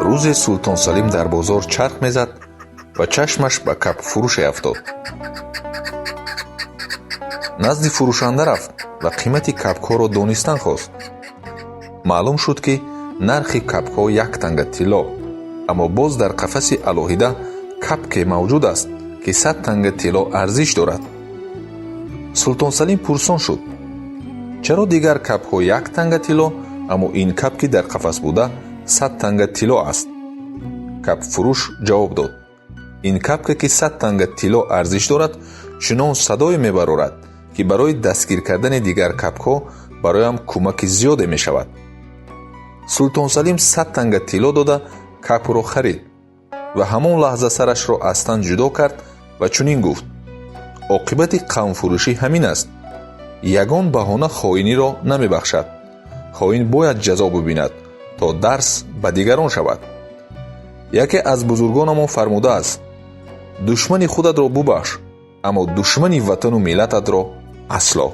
Рӯзе Султон Салим дар бозор чарх мезад ва чашмаш ба кабкфурӯше афтод. Назди фурӯшанда рафт ва қимати кабкҳоро донистан хост. Маълум шуд, ки нархи кабкҳо як танга тилло, аммо боз дар қафаси алоҳида кабке мавҷуд аст, ки 100 танга тилло арзиш дорад. Султон Салим пурсон шуд, чаро дигар кабкҳо як танга тилло, аммо ин кабки дар қафас буда 100 танга тилло аст. Кабкфурӯш ҷавоб дод: ин кабке, ки 100 танга тилло арзиш дорад, чунон садое мебарорад, ки барои дастгир кардани дигар кабкҳо бароям кӯмаки зиёде мешавад. Султон Салим 100 танга тилло дода кабкро харид ва ҳамон лаҳза сарашро аз тан ҷудо кард ва чунин гуфт: оқибати қавмфурӯшӣ ҳамин аст. Ягон баҳона хоиниро намебахшад. Хоин бояд ҷазо бибинад, то дарс ба дигарон шавад. Яке аз бузургонамон фармудааст: душмани худатро бубахш, аммо душмани ватану миллататро асло.